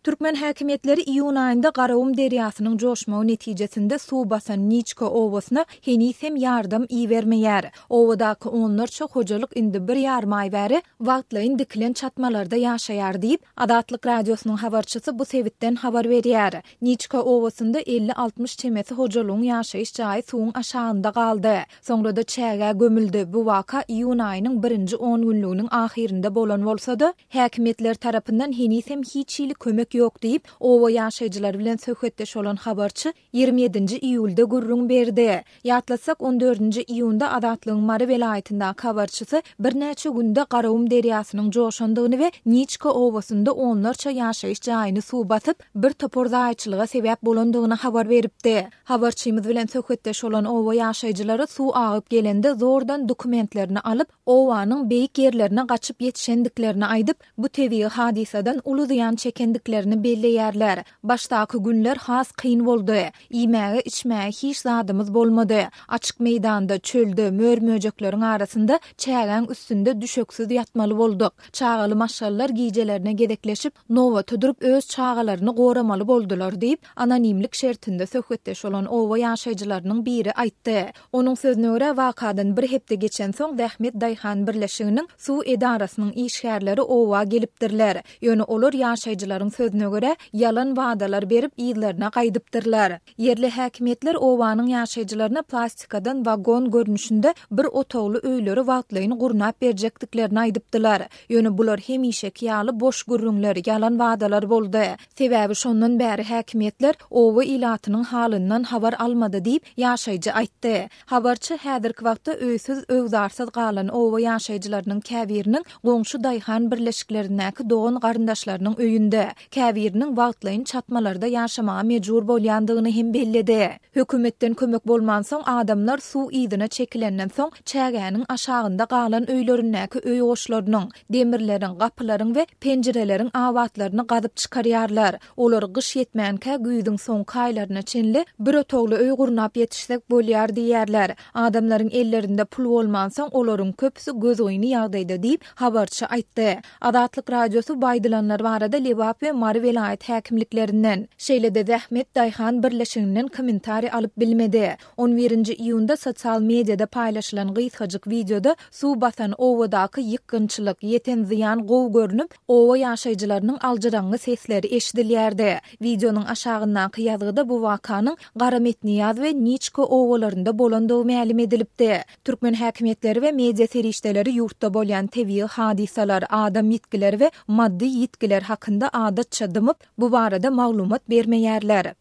Türkmen häkimiýetleri iýun aýynda Garagum derýasynyň joşmagy netijesinde suw basan Niçka obasyna heniz hem ýardam ibermeýär. Obadaky onlarça hojalyk indi bir ýarym aý bäri wagtlaýyn dikilen çatmalarda ýaşaýar diýip, Azatlyk Radiosynyň habarçysy bu sebitden habar berýär. Niçka obasynda elli-altmyş çemesi hojalygyň ýaşaýyş jaýy suwuň aşagynda galdy. Soňra-da çägä gömüldi. Bu waka iýun aýynyň birinji on günlüginiň ahyrynda bolan bolsa-da, Häkimiýetler tarapyndan heniz hem hiç hili kömek ýok diýip, oba ýaşaýjylary bilen söhbetdeş bolan habarçy 27-nji iýulda gürrüň berdi. Ýatlatsak, on dördünji iýunda Azatlygyň Mary welaýatyndaky habarçysy birnäçe günde Garagum derýasynyň joşandygyny we Niçka obasynda onlarça ýaşaýyş jaýyny suw basyp, bir topar zaýaçylyga sebäp bolandygyny habar beripdi. Habarçymyz bilen söhbetdeş bolan oba ýaşaýjylary suw agyp gelende zordan dokumentlerini alyp, obanyň beýik ýerlerine gaçyp ýetişendiklerini aýdyp, bu tebigy hadysadan uly zyýan çekendiklerini belleýärler. Başdaky günler has kyn boldy. Iýmäge, içmäge hiç zadymyz bolmady. Açyk meýdanda, çölde, mör-möjekleriň arasynda, çägäň üstünde düşeksiz ýatmaly bolduk. Çagaly maşgalalar gijelerine gezekleşip, nobata durup öz çagalaryny goramaly boldular diýip, anonimlik şertinde söhbetdeş bolan oba ýaşaýjylarynyň biri aýtdy. Onuň sözüne görä, wakadan bir hepde geçensoň Zähmet daýhan birleşiginiň suw edarasynyň işgärleri oba gelipdirler. Ýöne olar ýaşaýjylaryň sözüne görä, ýalan wadalar berip yzlaryna gaýdypdyrlar. Ýerli häkimiýetler obanyň ýaşaýjylaryna plastikadan wagon görnüşinde bir otagly öýleri wagtlaýyn gurnap berjekdiklerini aýdypdylar. Ýöne bular hemişeki ýaly boş gürrüňler, ýalan wadalar boldy. Sebäbi şondan bäri häkimiýetler oba ilatynyň halyndan habar almady diýip, ýaşaýjy aýtdy. Habarçy häzirki wagtda öýsüz-öwzarsyz galan oba ýaşaýjylarynyň käbiriniň goňşy daýhan birleşiklerindäki dogan-garyndaşlarynyň öýünde, käbiriniň wagtlaýyn çatmalarda ýaşamaga mejbur bolýandygyny hem belledi. Hökümetden kömek bolmansoň, adamlar suw yzyna çekilenden soň, çägäniň aşagynda galan öýlerindäki öý goşlarynyň, demirleriň, gapylaryň we penjireleriň abatlaryny gazyp çykarýarlar. Olar gyş ýetmänkä güýzüň soňky aýlaryna çenli bir otagly öý gurnap ýetişsek bolýar diýýärler. Adamlaryň ellerinde pul bolmansoň, olaryň köpüsi gözgyny ýagdaýda diýip, habarçy aýtdy. Azatlyk Radiosy bu aýdylanlar barada Lebap we Mary welaýat häkimliklerinden, şeýle-de Zähmet daýhan birleşiginden kommentariý alyp bilmedi. On birinji iýunda sosial mediada paýlaşylan gysgajyk wideoda suw basan obadaky ýykgynçylyk, ýeten zyýan gowy görnüp, oba ýaşaýjylarynyň aljyraňňy sesleri eşidilýärdi. Wideonyň aşagyndaky ýazgyda bu wakanyň Garametnyýaz we Niçka obalarynda bolandygy mälim edilipdi. Türkmen häkimiýetleri we media serişdeleri ýurtda bolýan tebigy hadysalar, adam ýitgileri we maddy ýitgiler hakynda adatça dymyp, bu barada maglumat bermeýärler.